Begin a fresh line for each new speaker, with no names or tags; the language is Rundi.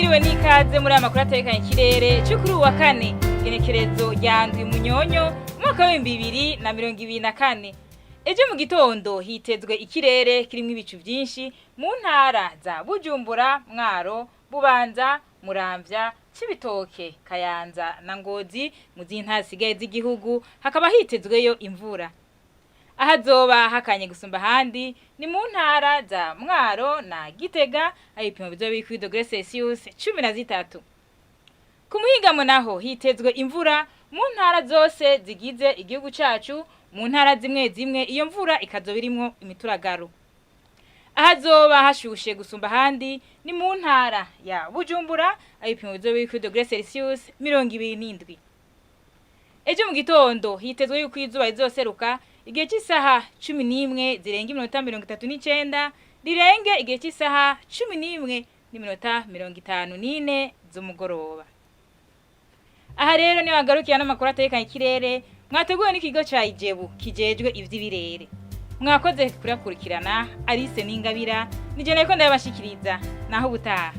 Mwiriwe n'ikaze muri aya makuru atekanye ikirere cyo kuri uwa kane, igenekerezo rya ndwi Munyonyo, umwaka w'2024. Ejo mu gitondo hitezwe ikirere kirimwo ibicu vyinshi mu ntara za Bujumbura, Mwaro, Bubanza, Muramvya, Cibitoke, Kayanza na Ngozi. Mu zindi ntara zisigaye z'igihugu hakaba hitezweyo imvura. Ahazoba hakanye gusumba ahandi ni mu ntara za Mwaro na Gitega, aho ibipimo bizoba biri kuri dogere Celsius 13. Ku muhingamo naho hitezwe imvura mu ntara zose zigize igihugu cacu. Mu ntara zimwe zimwe iyo mvura ikazoba irimwo imituragaro. Ahazoba hashushe gusumba ahandi ni mu ntara ya Bujumbura, aho ibipimo bizoba biri kuri dogere Celsius 27. Ejo mu gitondo hitezwe yuko izuba rizoseruka igihe cy'isaha 11 zirenga iminota 39, rirenge igihe cy'isaha 11 n'iminota 54 z'umugoroba. Aha rero niho hagarukiye n'amakuru atekanye ikirere mwateguwe n'ikigo ca Ijebu kijejwe ivy'ibirere. Mwakoze kurakurikirana. Alice Ningabira nije nariko ndabashikiriza. Naho ubutaha.